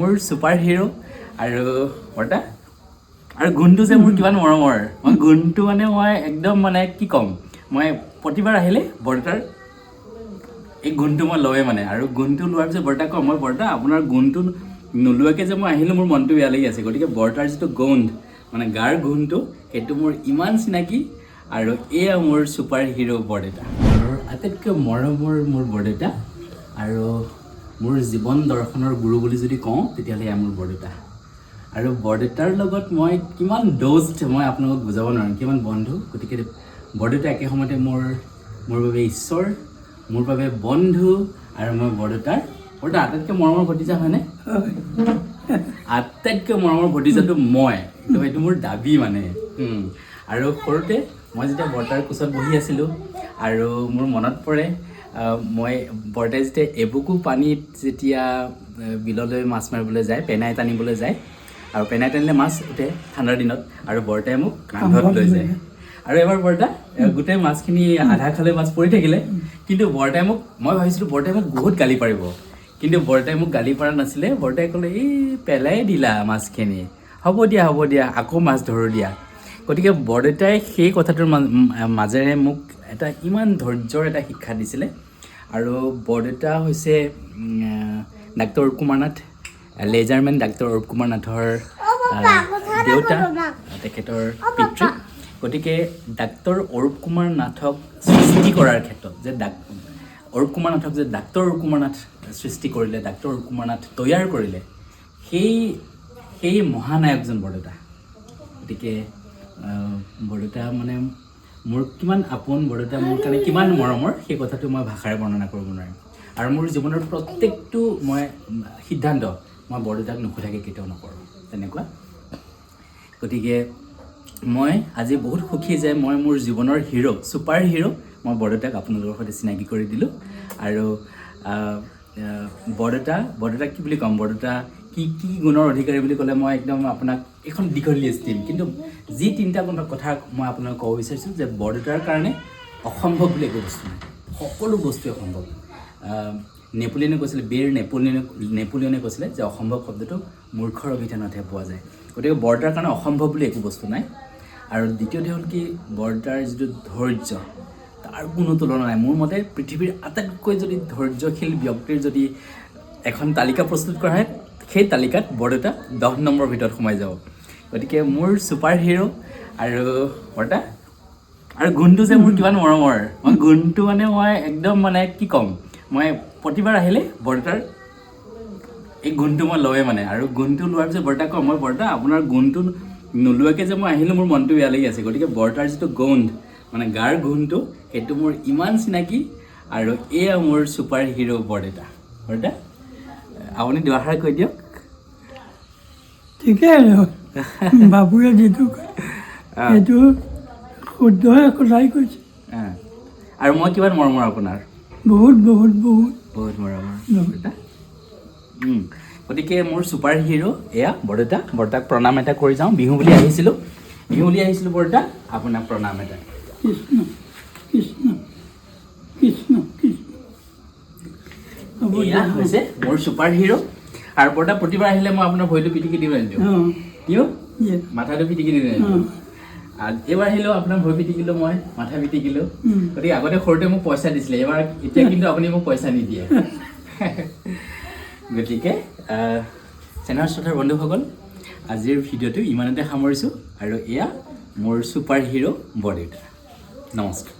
মোৰ super hero'. আৰু বৰ্তা, আৰু গুণটো যে মোৰ কিমান মৰমৰ! মই গুণটো মানে মই একদম মানে কি ক'ম, মই প্ৰতিবাৰ আহিলে বৰদেউতাৰ এই গুণটো মই লওঁৱেই মানে। আৰু গুণটো লোৱাৰ পিছত বৰ্তাক কওঁ মই, "বৰ্তা, আপোনাৰ গুণটো নোলোৱাকৈ যে মই আহিলোঁ, মোৰ মনটো বেয়া লাগি আছে।" গতিকে বৰ্তাৰ যিটো গোন্ধ, মানে গাৰ গোন্ধটো, সেইটো মোৰ ইমান চিনাকি। আৰু এয়া মোৰ ছুপাৰ হিৰ' বৰদেউতা। ঘৰৰ আটাইতকৈ মৰমৰ মোৰ বৰদেউতা আৰু মোৰ জীৱন দৰ্শনৰ গুৰু বুলি যদি কওঁ, তেতিয়াহ'লে এয়া মোৰ বৰদেউতা। আৰু বৰদেউতাৰ লগত মই কিমান দোস্ত, মই আপোনালোকক বুজাব নোৱাৰিম, কিমান বন্ধু। গতিকে বৰদেউতা একে সময়তে মোৰ বাবে ঈশ্বৰ, মোৰ বাবে বন্ধু। আৰু মই বৰদেউতাৰ, বৰদেউতা আটাইতকৈ মৰমৰ ভতিজা হয়নে? আটাইতকৈ মৰমৰ ভতিজাটো মই একদম, এইটো মোৰ দাবী মানে। আৰু সৰুতে মই যেতিয়া বৰ্তাৰ কোচত বহি আছিলোঁ আৰু মোৰ মনত পৰে, মই বৰ্তাই যেতিয়া এবুকু পানীত যেতিয়া বিললৈ মাছ মাৰিবলৈ যায়, পেনাই টানিবলৈ যায় আৰু পেনাই টানিলে মাছ উঠে ঠাণ্ডাৰ দিনত আৰু বৰ্তাই মোক কান্ধত লৈ যায়। আৰু এবাৰ বৰ্তা গোটেই মাছখিনি আধা খালে, মাছ পৰি থাকিলে। কিন্তু বৰ্তাই মোক, মই ভাবিছিলোঁ বৰ্তাই মোক বহুত গালি পাৰিব, কিন্তু বৰ্তাই মোক গালি পৰা নাছিলে। বৰ্তাই ক'লে, "এই পেলাই দিলা মাছখিনি, হ'ব দিয়া, হ'ব দিয়া, আকৌ মাছ ধৰোঁ দিয়া।" গতিকে বৰদেউতাই সেই কথাটোৰ মাজেৰে মোক এটা ইমান ধৈৰ্যৰ এটা শিক্ষা দিছিলে। আৰু বৰদেউতা হৈছে ডাক্তৰ অৰূপ কুমাৰ নাথ, লেজাৰমেন ডাক্তৰ অৰূপ কুমাৰ নাথৰ দেউতা, তেখেতৰ পিতৃ। গতিকে ডাক্তৰ অৰূপ কুমাৰ নাথক সৃষ্টি কৰাৰ ক্ষেত্ৰত যে অৰূপ কুমাৰ নাথক যে ডাক্তৰ অৰূপ কুমাৰ নাথ সৃষ্টি কৰিলে, ডাক্তৰ অৰূপ কুমাৰ নাথ তৈয়াৰ কৰিলে, সেই মহানায়কজন বৰদেউতা। গতিকে বৰদেউতা মানে মোৰ কিমান আপোন, বৰদেউতা মোৰ কাৰণে কিমান মৰমৰ, সেই কথাটো মই ভাষাৰে বৰ্ণনা কৰিব নোৱাৰিম। আৰু মোৰ জীৱনৰ প্ৰত্যেকটো মই সিদ্ধান্ত মই বৰদেউতাক নুসুধাকৈ কেতিয়াও নকৰোঁ, তেনেকুৱা। গতিকে মই আজি বহুত সুখী যে মই মোৰ জীৱনৰ হিৰ', ছুপাৰ হিৰ' মই বৰদেউতাক আপোনালোকৰ সৈতে চিনাকি কৰি দিলোঁ। আৰু আহ, আহ, বৰদেউতা, বৰদেউতাক কি বুলি ক'ম, বৰদেউতা কি কি গুণৰ অধিকাৰী বুলি ক'লে মই একদম আপোনাক এখন দীঘল লিষ্ট দিম। কিন্তু যি তিনিটা গুণৰ কথা মই আপোনাক ক'ব বিচাৰিছোঁ যে বৰদেউতাৰ কাৰণে অসম্ভৱ বুলি একো বস্তু নাই, সকলো বস্তুৱে সম্ভৱ। নেপোলিয়নে কৈছিলে, বীৰ নেপোলিয়নে কৈছিলে যে অসম্ভৱ শব্দটো মূৰ্খৰ অভিধানতহে পোৱা যায়। গতিকে বৰদেউতাৰ কাৰণে অসম্ভৱ বুলি একো বস্তু নাই। আৰু দ্বিতীয়তে হ'ল কি, বৰদেউতাৰ যিটো ধৈৰ্য, তাৰ কোনো তুলনা নাই। মোৰ মতে পৃথিৱীৰ আটাইতকৈ যদি ধৈৰ্যশীল ব্যক্তিৰ যদি এখন তালিকা প্ৰস্তুত কৰা হয়, সেই তালিকাত বৰদেউতা 10 নম্বৰৰ ভিতৰত সোমাই যাব। গতিকে মোৰ ছুপাৰ হিৰ'। আৰু বৰ্তা, আৰু গুণটো যে মোৰ কিমান মৰমৰ! মই গুণটো মানে মই একদম মানে কি ক'ম, মই প্ৰতিবাৰ আহিলে বৰদেউতাৰ এই গুণটো মই লওঁৱেই মানে। আৰু গুণটো লোৱাৰ পিছত বৰতাক কওঁ মই, "বৰতা, আপোনাৰ গুণটো নোলোৱাকৈ যে মই আহিলোঁ, মোৰ মনটো বেয়া লাগি আছে।" গতিকে বৰতাৰ যিটো গোন্ধ, মানে গাৰ গোন্ধটো, সেইটো মোৰ ইমান চিনাকি। আৰু এয়া মোৰ ছুপাৰ হিৰ' বৰদেউতা। বৰদেউতা, আপুনি দুআষাৰ কৈ দিয়ক। ঠিকেই, বাবুৱে যিটো কয় সেইটো শুদ্ধহে কথাই কৈছে। আৰু মই কিমান মৰমৰ আপোনাৰ? বহুত বহুত বহুত। বহুত মৰমৰ। বহুত। বৰদেউতা। গতিকে মোৰ ছুপাৰ হিৰ' এয়া বৰদেউতা। বৰদেউতাক প্ৰণাম এটা কৰি যাওঁ। বিহু বুলি আহিছিলোঁ, বিহু বুলি আহিছিলোঁ বৰদেউতা, আপোনাক প্ৰণাম এটা। কৃষ্ণ কৃষ্ণ কৃষ্ণ কৃষ্ণ, হ'ব এয়া দিয়া। হৈছে মোৰ ছুপাৰ হিৰ'। আৰু বৰদেউতা, প্ৰতিবাৰ আহিলে মই আপোনাৰ ভৰিটো পিটিকি দিওঁ, নিদিওঁ? দিওঁ। দিয়ে। মাথাটো পিটিকি দিওঁ, নিদিওঁ? আৰু এইবাৰ আহিলেও আপোনাৰ ভৰি পিটিকিলোঁ মই, মাথা পিটিকিলোঁ। গতিকে আগতে সৰুতে মোক পইচা দিছিলে, এইবাৰ এতিয়া কিন্তু আপুনি মোক পইচা নিদিয়ে। গতিকে চেনেল শ্ৰোতাৰ বন্ধুসকল, আজিৰ ভিডিঅ'টো ইমানতে সামৰিছোঁ। আৰু এয়া মোৰ ছুপাৰ হিৰ' বৰদেউতা। নমস্কাৰ।